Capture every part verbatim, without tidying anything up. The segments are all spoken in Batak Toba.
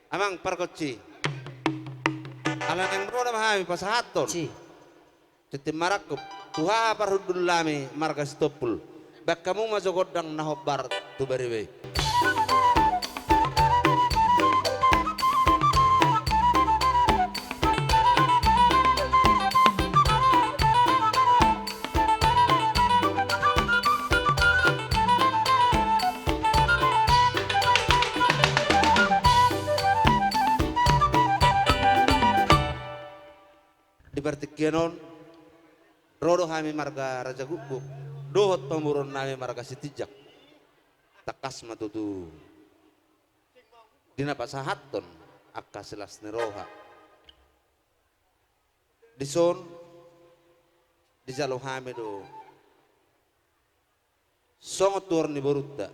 Amang pargonsi. Ala naeng ro nama hami pasahathon. Si. Tintin marangkup. Tu haha parhundul nami marga Sitompul. Baen hamu ma jo gondang na hombar tu bariba i. Di partingkian on, ro do hami marga Raja Gukguk, dohot pamoruon nami marga Sitinjak. Tangkas ma tutu di na pasahathon angka silas ni roha. Dison, dijalo hami do songon tuor ni borunta,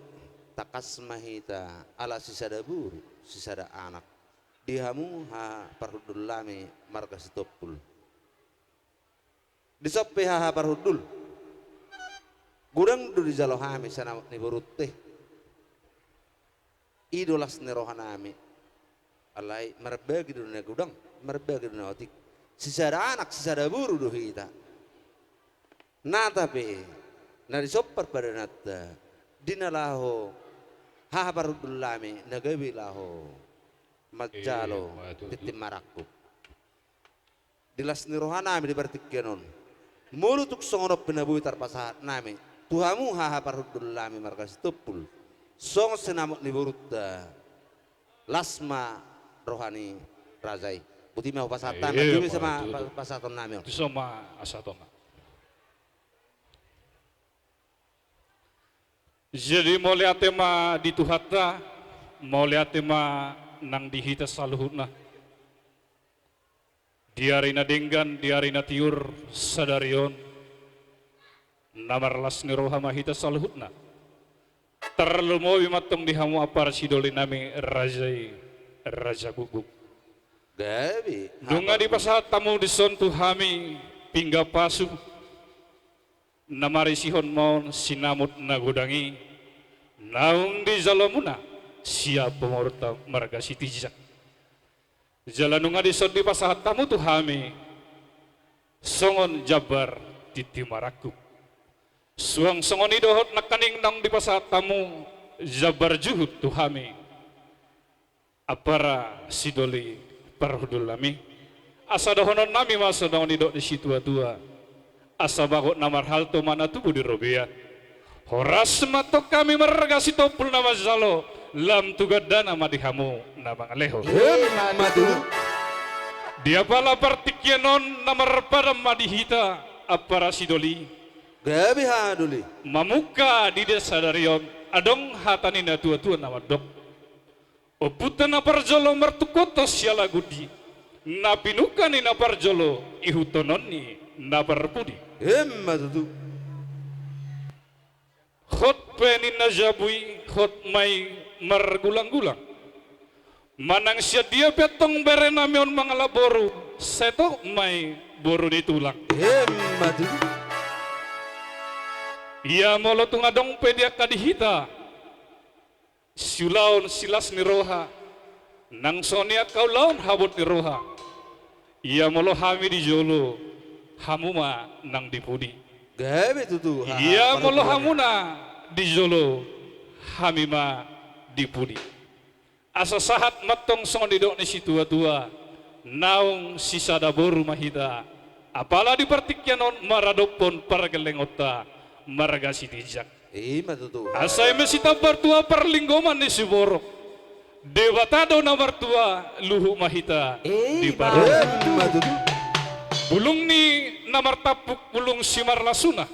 tangkas ma hita ala sisada boru, sisada anak. Di hamu haha parhundul nami marga Sitompul. Dison pe haha parhundul. Godang do dijalo hami sinamot ni borunta i. I do las ni roha nami. Alai marbagi do na godang, marbagi do na otik. Sisada anak, sisada boru do hita. Nata pe, na dison parpadananta, di na laho haha parhundul nami na gabe laho manjalo tintin marangkup. Di las ni roha nami di partingkian on. Molo tung songon on pe na boi tarpasahat nami tu hamu haha parhundul nami marga Sitompul, songon sinamot ni borunta, las ma roha ni raja i. Boti ma hupasahat hami, tu ma pasahaton nami on. Dison ma pasahatonna. Jadi mauliate ma di Tuhanta, mauliate ma nang di hita saluhutna. Di ari na denggan, di ari na tiur sadari on, na marlas ni roha ma hita saluhutna. Tarlumobi ma antong di hamu ampara sidoli nami raja i, Raja Gukguk. Gabe. Nunga dipasahat hamu dison tu hami pinggan pasu. Na marisihon ma on sinamot na godang i, naung dijalo muna sian pamoruonta marga Sitinjak. Jala nunga dison dipasahat hamu tu hami songon jambar tintin marangkup. Suang songon i dohot nangkaning naung dipasahat hamu jambar juhut tu hami. Ampara sidoli parhundul nami. Asa dohonon nami ma songon nidok ni situatua. Asa bagot na marhalto ma na tubu di robean. Horas ma antong hami marga Sitompul na manjalo, lam tu gandana ma di hamu na mangalehon. Emma tutu. Di apala partingkian on na marpadan ma di hita ampara sidoli. Gabe haha doli. Mamungka di dia sadari on adong hata ni natuatua na mandok. Ompunta na parjolo martungkothon sialagundi, na pinungka ni na parjolo ihuthonon ni na parpudi. Emma tutu. Hot pe ninna jabu i, hot ma i margulanggulang. Manang sian dia pe antong bere nami on mangalap boru, sai tok ma i boru ni tulang. Emma tutu. Ia molo tung adong pe di angka di hita siulaon silas ni roha, nang songon i angka ulaon habot ni roha. Ia molo hami di jolo, hamu ma nang di pudi. Gabe tutu. Ia molo hamuna di jolo, hami ma di pudi. Asa sahat ma antong songon nidok ni situatua, naung sisada boru ma hita. Apala di partingkian on maradophon pargellengonta marga Sitinjak. Ima tutu. Asa eme sitambar tua parlinggoman ni siborok. Debata do na martua, luhut ma hita di parhundul. Ima tutu. Bulung ni na martampuk bulung simarlasuna.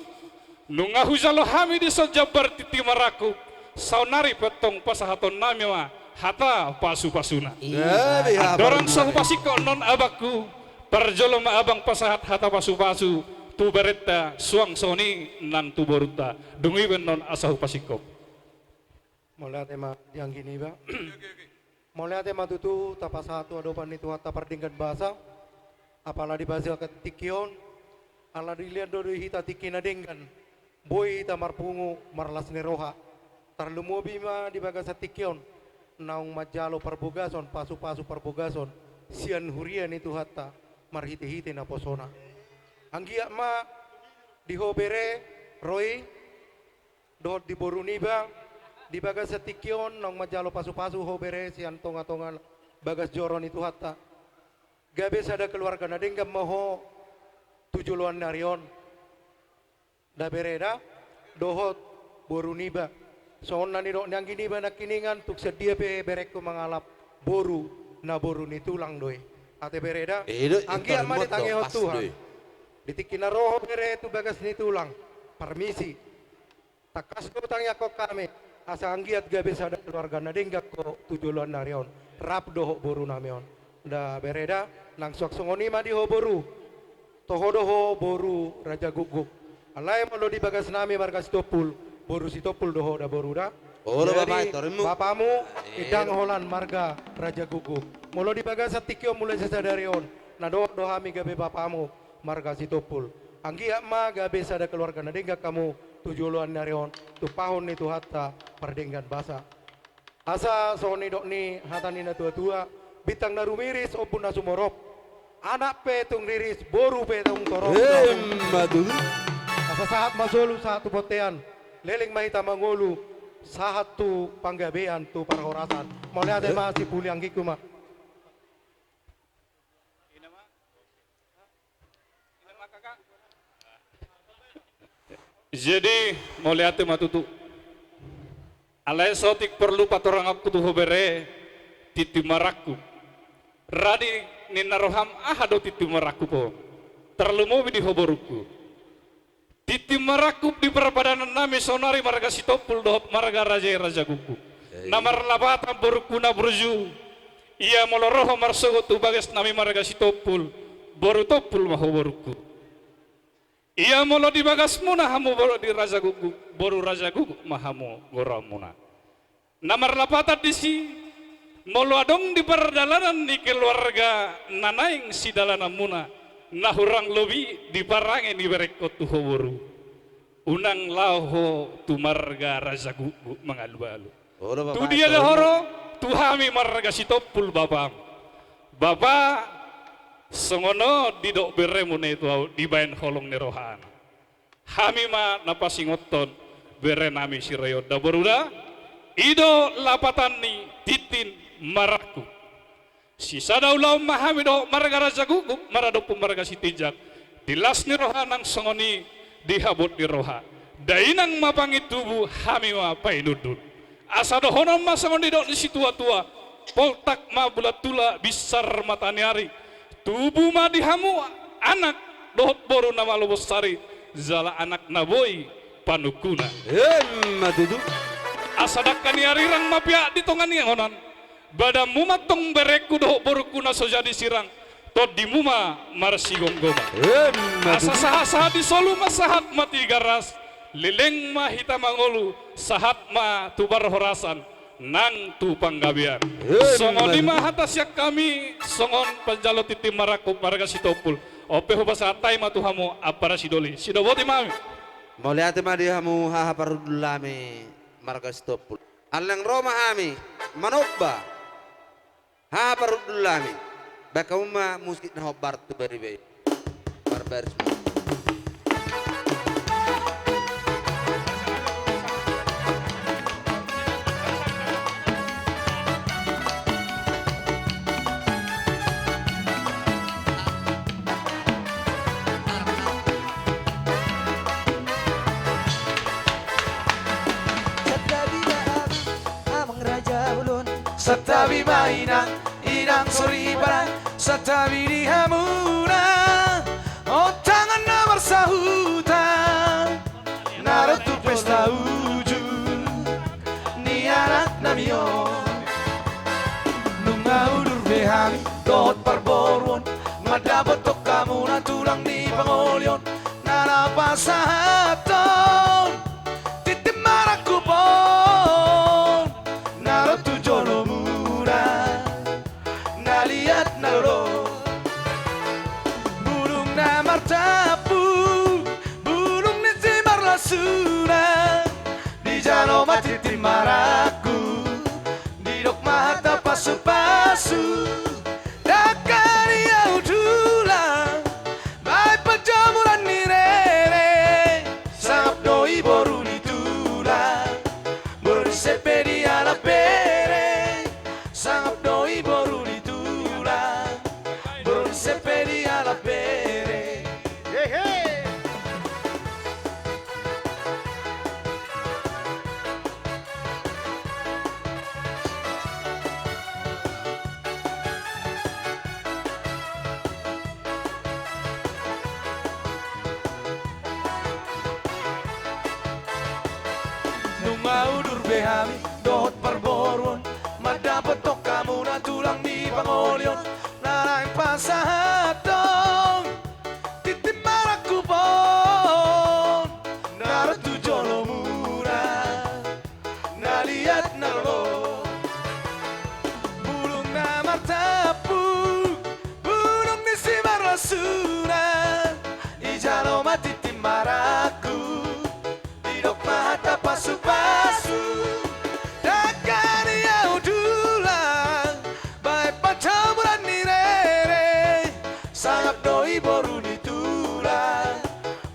Nunga hujalo hami dison jambar tintin marangkup, saonari pe antong pasahaton nami ma hata pasupasuna. Ima. Andorang so hupasingkop annon abangku, parjolo ma abang pasahat hata pasupasu tu berenta suang songon i nang tu borunta. Dung i pe annon asa hupasingkop. Mauliate ma di anggi niba. Mauliate ma tutu tapasahat tu adopan ni Tuhanta pardenggan basa. Apala di basa tingki on, ala dilehon do di hita tingki na denggan. Boi hita marpungu marlas ni roha. Tarlumobi ma di bagasan tingki on. naung manjalo parbogason, pasu-pasu parbogason sian huria ni Tuhanta marhite-hite naposona. Anggiat ma di ho bere Roy dohot di boru niba, di bagasan tingki on naung manjalo pasu-pasu ho bere sian tonga-tonga bagas joro ni Tuhanta, gabe sada keluarga na denggan ma ho tu joloan ni ari on. Da bere da, dohot boru niba. Songon na nidok ni anggi niba nangkiningan, tung sian dia pe berengku mangalap, boru na boru ni tulang do i. Ate bere da. Eh, do, anggiat ma ditangihon Tuhan. Di tingki na ro ho bere tu bagas ni tulang, parmisi. Tangkas do tangiangkon hami, asa anggiat gabe sada keluarga na denggan ho tu joloan ni ari on, rap dohot boru nami on. Da bere da, nang suang songon i ma di ho boru. Toho do ho boru Raja Gukguk. Alai molo di bagas nami marga Sitompul, boru Sitompul do ho da boru da. Olo. Jadi, bapamu, idang holan marga Raja Gukguk. Molo di bagasan tingki on mulai sisadari on, na dohot do hami gabe bapamu marga Sitompul. Anggiat ma gabe sada keluarga na denggan hamu tu joloan ni ari on, tumpahon ni Tuhanta pardenggan basa. Asa songon nidok ni hata ni na tua-tua, bintang na rumiris, ombun na sumorop, anak pe tung riris, boru pe tung torop. Emma tutu. Asa sahat ma solu, sahat tu bontean, leleng ma hita mangolu, sahat tu panggabean, tu parhorasan. Mauliate ma, sipuli anggingku ma. Jadi, mauliate ma tutu. Alai saotik porlu patoranganku tu ho bere, tintin marangkup. Radi ninna roham, aha do tintin marangkup on? Tarlumobi di ho borungku. Tintin marangkup di parpadanan nami saonari marga Sitompul dohot marga Raja i Raja Gukguk. Na marlapatan borungku na burju. Ia molo ro ho marsogot tu bagas nami marga Sitompul, boru Tompul ma ho borungku. Ia molo di bagasmuna hamu boru ni Raja Gukguk, boru Raja Gukguk ma hamu goarmuna. Na marlapatan disi, molo adong di pardalanan ni keluarga na naeng sidalananmuna, na hurang lobi di parange ni berengkon tu ho boru, unang laho ho tu marga Raja Gukguk mangalualu. Tu dia do ho ro, tu hami marga Sitompul bapam. Bapa, songon on didok beremu na i tu ahu dibaen holong ni rohana. Hami ma na pasingothon bere nami si Roy on da boru da. I do lapatan ni tintin marangkup. Sisada ulaon ma hami dohot marga Raja Gukguk maradophon marga Sitinjak. Di las ni roha nang songon i di habot ni roha. Dainang ma pangintubu, hami ma painundun. Asa dohonon ma songon didok ni situa-tua, poltak ma bulan tula, binsar mataniari. Tubu ma di hamu anak dohot boru na malo bonsari, jala anak na boi panungkuna. Emma tutu. Asa dangka ni arirang ma peak di tonga ni inganan. Badanmu ma antong berengku dohot borungku na so jadi sirang, tondimu ma marsigomgoman. Emma tutu. Asa sahat-sahat di solu ma sahat ma Tigaras, leleng ma hita mangolu, sahat ma tu parhorasan nang tu panggabean. Emma tutu. Songon i ma hata sian hami, songon panjalo tintin marangkup marga Sitompul. On pe hupasahat hami ma tu hamu ampara sidoli. Sidoboti ma hami. Mauliate ma di hamu haha parhundul nami marga Sitompul. Alai naeng ro ma hami manomba haha parhundul nami. Baen hamu ma musik na hombar tu bariba i. Barbarisme. Santabi ma amang, amang raja bolon. Santabi ma inang, inang soripada. Santabi di hamuna ontangan na marsahutan. Na ro tu pesta ujung ni anak nami on. Nunga udur be hami dohot parboruon mandapothon hamuna tulang ni pangoli on. Na pasahathon tintin marangkup on na ro tu jolomuna. Na liat na lolo, bulung na martampuk, bulung ni si marlasuna. Dijalo ma tintin marangkup, didok Maudur be hami dohot parboruon, mandapothon hamuna tulang ni pangolion, na naeng pasahathon tintin marangkup on, na ro tu jolomuna, na liat na lolo. Bulung na martampuk, bulung ni simarlasuna, dijalo ma tintin marangkup. Didok ma hata pasupasu, dangka ni ahu tulang, baen pancabulan ni rere, sangap do i boru ni tulang,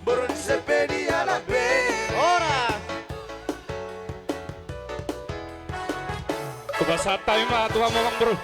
boru ni sempedi anak be. Ora. Hupasahat hami ma tu hamu amang boru.